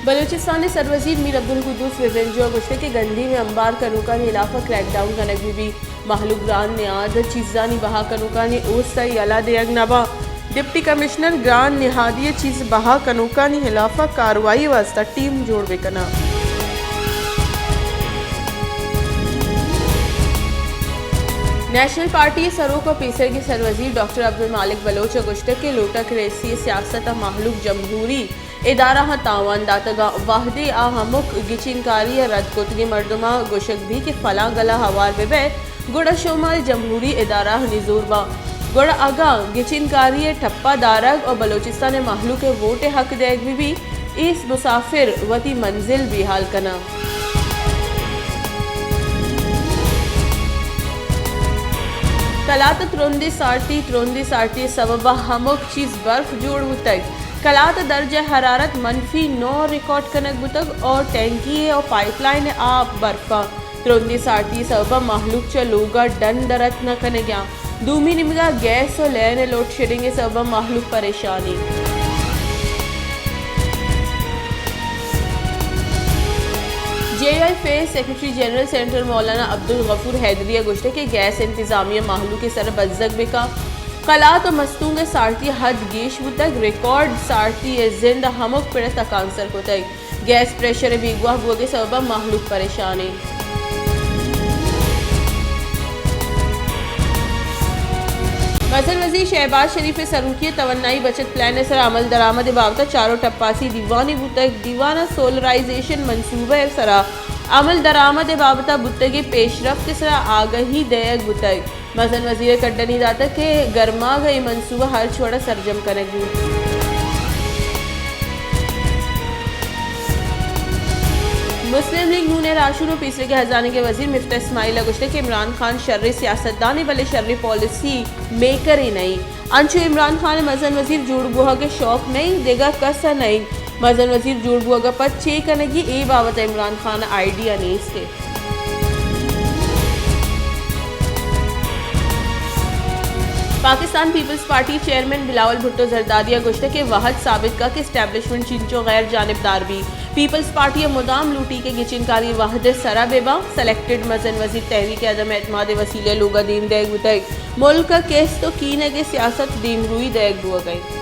بلوچستان ءِ سروزیر میر عبدالقدوس بزنجو ءَ گوشتگ کہ گندیم ءِ امبار کنوکانی ہلاف ءَ کریک ڈاؤن کنگ بہ بیت، مہلوک گران نہاد چیزانی بہا کنوکانی اوست ءَ یلہ دیگ نہ باں، ڈپٹی کمشنر گران نہادی ءِ چیز بہا کنوکانی ہلاف ءَ کاروائی ءِ واستہ ٹیم جوڑ بہ کناں۔ نیشنل پارٹی ءِ سروک ءُ پیسرگیں سروزیر ڈاکٹر عبدالمالک بلوچ ءَ گوشتگ کہ لوٹا کریسی ءِ سیاست ءَ مہلوک جمہوری ادارہاں تاوان داتگ ءُ وہدے آ ہمک گچینکاری ءَ رد کتگیں مردماں گوشگ بیت کہ فلاں گل ءَ ہوار بہ بئے، گڑا شمئے جمہوری ادارہانی زور باں۔ گڑا اگاں گچینکاری ءِ ٹپہ دارگ ءُ بلوچستان ءِ مہلوک ءِ ووٹ ءِ حق دئیگ بہ بیت، ایس مسافر وتی منزل بیحال کناں۔ کلات ءَ ترندیں سارتی، ترندیں سارتی ءِ سبب ءَ ہمک چیز برف جوڑ بوتگ۔ کلات ءَ درجہ حرارت منفی نو ریکارڈ کنگ بوتگ اور ٹینکی ءُ پائپ لائن ءِ آپ برف ءَ۔ ترندیں سارتی ءِ سبب ءَ مہلوک چہ لوگ ءَ ڈن در اتک نہ کنگ ءَ۔ دومی نیمگ ءَ گیس ءُ لین ءِ لوڈ شیڈنگ ءِ سبب ءَ مہلوک پریشان اِنت۔ جے آئی ایف اے ءِ سیکرٹری جنرل سینیٹر مولانا عبدالغفور حیدری ءَ گوشتگ کہ گیس انتظامیہ مہلوک ءِ سر ءَ بزگ بہ کنت۔ کلات ءُ مستونگ ءِ سارتی ءِ حد گیش بوتگ، ریکارڈ سارتی ءِ زند ءَ ہمک پڑ ءَ تکانسر کتگ۔ گیس پریشر ءِ بیگواہ بوگ ءِ سبب ءَ مہلوک پریشان اِنت۔ مزن وزیر شہباز شریف ءِ سروکی ءَ توانائی بچت پلان ءِ سرا عمل درآمد ءِ بابت ءَ چار ءُ ٹپاسی دیوانے بوتگ۔ دیوان ءَ سولرائزیشن منصوبہ ءِ سرا عمل درآمد ءِ بابت ءَ بوتگیں پیشرفت ءِ سرا آگہی دئیگ بوتگ۔ مزن وزیر ءَ کڈنی داتگ کہ گرماگ ءَ اے منصوبہ ہرچ وڑ ءَ سرجم کنگ بوت۔ مسلم لیگ نون ءِ راہشون ءُ پیسریگیں ہزانگ ءِ وزیر مفتاح اسماعیل ءَ گوشتگ کہ عمران خان شریں سیاستدانے بلے شریں پالیسی میکرے نہ اِنت۔ انچو عمران خان ءِ مزن وزیر جوڑ بوہگ ءِ شوق نہ اِنت، دگہ کس ءَ نہ اِنت۔ مزن وزیر جوڑ بوہگ ءَ پد چے کنگی، اے بابت ءَ عمران خان ءَ آئیڈیا نیست۔ Pakistan peoples party chairman Bilawal Bhutto Zardari ءَ گوشتگ کہ وہد ثابت کنت کہ اسٹیبلشمنٹ چنچو غیر جانبدار بیت۔ پیپلز پارٹی ءَ مدام لوٹی کہ گچینکاری وہد ءِ سرا بہ باں۔ سلیکٹڈ مزن وزیر تحریک عدم اعتماد ءِ وسیلہ ءَ لوگ ءَ دیم دئیگ بوتگ۔ ملک ءَ کیست ءُ کینگ ءِ سیاست دیمروئی دئیگ بوگ ءَ اِنت۔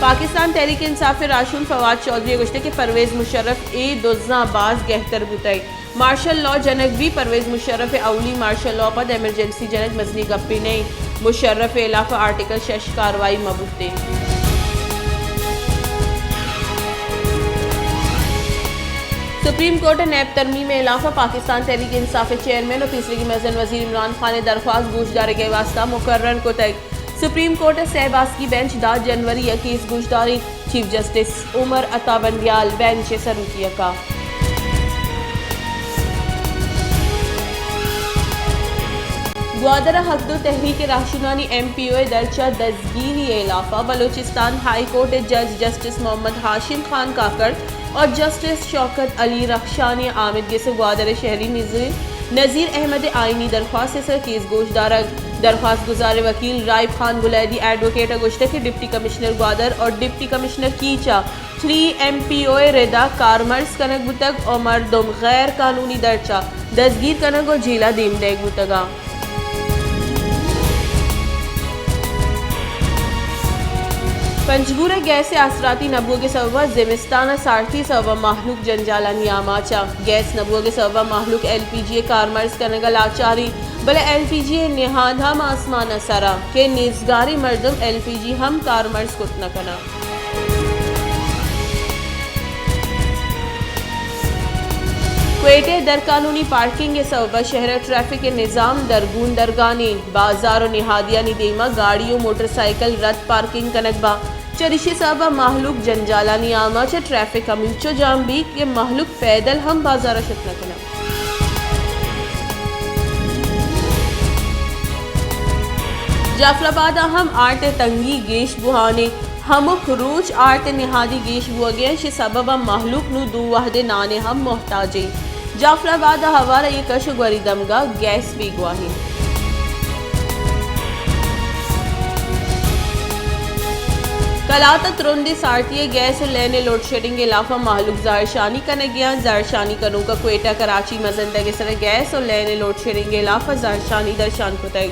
پاکستان تحریک انصاف ءِ راہشون فواد چوہدری ءَ گوشتگ کہ پرویز مشرف ءِ دزاں باز گہتر بوتگ۔ مارشل لاء جنگ بیت، پرویز مشرف ءِ اولی مارشل لاء ءَ پد ایمرجنسی جنگ مزنیں گپے نہ اِنت۔ مشرف ءِ ہلاف ءَ آرٹیکل شش کاروائی مہ بوتیں۔ سپریم کورٹ ءَ نیب ترمیم ءِ ہلاف ءَ پاکستان تحریک انصاف ءِ چیئرمین ءُ پیسریگیں مزن وزیر عمران خان ءِ درخواست گوشدارگ ءِ واستہ مقرر کتگ۔ سپریم کورٹ ءَ سئے باسکی بینچ دہ جنوری ءَ کیس گوشداریت۔ چیف جسٹس عمر عطا بنڈیال بینچ ءِ سروکی ءَ کاں۔ گوادر ءَ حق دو تحریک ءِ راہشونانی ایم پی او ءِ درچ ءَ دزگیری ءِ ہلاف ءَ بلوچستان ہائی کورٹ ءِ جج جسٹس محمد ہاشم خان کاکڑ اور جسٹس شوکت علی رخشانی ءَ آمید گس ءُ گوادر ءِ شہری نظیر، نذیر احمد ءِ آئینی درخواست ءِ سر کیس گوش دارگ۔ درخواست گزار ءِ وکیل رائب خان بلیدی ایڈووکیٹ ءَ گوشتگ کہ ڈپٹی کمشنر گوادر اور ڈپٹی کمشنر کیچ ءَ تھری ایم پی او ءِ ردا کارمرز کنگ بوتگ ءُ مردم غیر قانونی درچ ءَ دزگیر کنگ ءُ جیل ءَ دیم دئیگ بوتگ اَنت۔ پنجگور ءَ گیس ءِ آسراتی نہ بوگ ءِ سبب ءَ زمستان ءِ سارتی ءِ سبب ءَ مہلوک جنجالانی آماچ ءَ۔ گیس نہ بوگ ءِ سبب ءَ مہلوک ایل پی جی ءِ کارمرز کنگ ءَ لاچار اَنت، بلے ایل پی جی ءِ نہاد ہم آسمان ءِ سر ءَ کہ نیزگاریں مردم ایل پی جی ہم کارمرز کت نہ کن اَنت۔ کوئٹہ ءَ درقانونی پارکنگ ءِ سبب ءَ شہر ءِ ٹریفک ءِ نظام درگون درگانیں۔ بازار ءُ نہادیانی دیم ءَ گاڑی ءُ موٹر سائیکل رد پارکنگ کنگ باں۔ چریشی ءِ سبب ءَ مہلوک جنجالانی آماچ ءَ۔ ٹریفک ہمینچو جام بیت کہ مہلوک پیدل ہم بازار ءَ شت نہ کن اَنت۔ جعفر آباد ءَ ہم آرٹ ءِ تنگی گیش بوہان اِنت۔ ہمک روچ آرٹ ءِ نہادی گیش بوگ ءَ اِنت، شی سبب ءَ مہلوک نوں دو وہد ءِ نان ءِ ہم محتاج اِنت۔ جعفر آباد ءَ ہوار ءَ یک کش ءُ گوری دمگاہ گیس بیگواہ اِنت۔ کلات ءَ ترندیں سارتی ءَ گیس ءُ لین ءِ لوڈشیڈنگ ءِ ہلاف ءَ مہلوک زہرشانی کنگ ءَ اَنت۔ زہرشانی کنوکاں کوئٹہ کراچی مزن ڈگ ءِ سر ءَ گیس ءُ لین ءِ لوڈشیڈنگ ءِ ہلاف ءَ زہرشانی درشان کتگ۔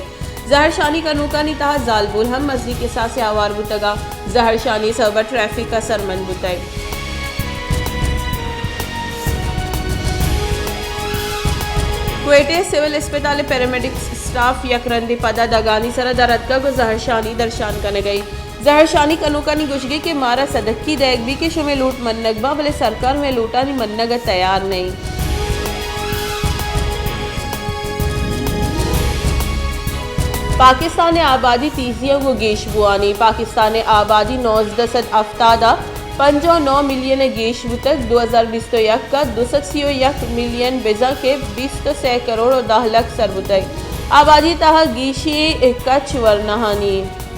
زہرشانی کنوکانی تہا زالبول ہم مزنیں کساسے ہوار بوتگ ءُ زہرشانی ءِ سبب ءَ ٹریفک اسرمند بوتگ۔ کوئٹہ ءِ سول اسپتال ءِ پیرامیڈکس اسٹاف یک رندے پدا دگانی سر ءَ در اتکگ ءُ زہرشانی درشان کنگ ءَ اَنت۔ زہرشانی کنوکانی گوشگ اِنت کہ مارا سدکی دئیگ بیت کہ شمئے لوٹ منگ باں، بلے سرکار مئے لوٹانی منگ ءَ تیار نہ اِنت۔ پاکستان ءِ آبادی تیزی ءَ گوں گیش بوان اِنت۔ پاکستان ءِ آبادی نوزدہ سد ہفتاد ءَ پنجاہ ءُ نو ملین ءَ گیش بوتگ، دو ہزار بیست ءُ یک ءَ دو سد سی ءُ یک ملین، بزاں کہ بیست ءُ سئے کروڑ ءُ دہ لکھ سر بوتگ۔ آبادی ءِ تہا گیشیں کچ ورناہانی اِنت۔